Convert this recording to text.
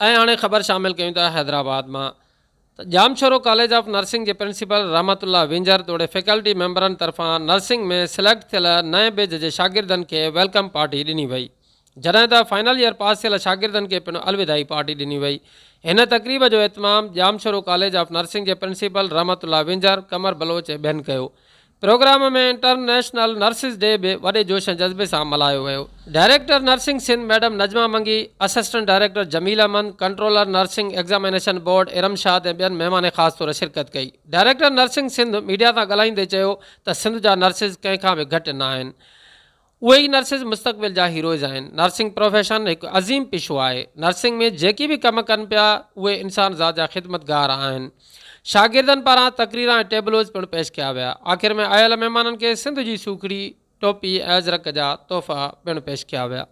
۽ هاڻي خبر شامل ڪيون ٿا حيدرآباد مان ته ڄامشورو ڪاليج آف نرسنگ جي پرنسپل رحمت الله وينجهر توڙي فيڪلٽي ميمبرن طرفان نرسنگ ۾ سليڪٽ ٿيل نئين بيچ جي شاگردن کي welcome party ڏني وئي جڏهن ته فائنل يئر پاس ٿيل شاگردن کي پڻ الوداعي پارٽي ڏني وئي هن تقريب جو اهتمام ڄامشورو ڪاليج آف نرسنگ جي پرنسپل رحمت الله وينجهر، قمر بلوچ ۽ ٻين ڪيو. پروگرام ۾ انٽرنيشنل نرسز ڊي به وڏي جوش ۽ جذبي سان ملهايو ويو. Director nursing Sindh madam Najma Mangi, assistant director Jamil Ahmed, controller nursing examination board Iram Shad ۽ ٻين مهمان خاص طور شرڪت ڪئي. ڊائريڪٽر نرسنگ سنڌ ميڊيا سان ڳالهائيندي چيو ته سنڌ جا نرسز ڪنهن کان به گهٽ نه آهن. اهي ئي نرسز مستقبل جا هيروز آهن. نرسنگ پروفيشن هڪ عظيم پيشو آهي. نرسنگ ۾ جيڪي به ڪم ڪن پيا اهي انسان ذات جا خدمتگار آهن. شاگردن پاران تقريران ۽ ٽيبلوز پڻ پيش ڪيا ويا. آخر ۾ آيل مهمانن کي سنڌ جي سوکڙي، ٽوپي ۽ اجرڪ جا تحفا پڻ پيش ڪيا ويا.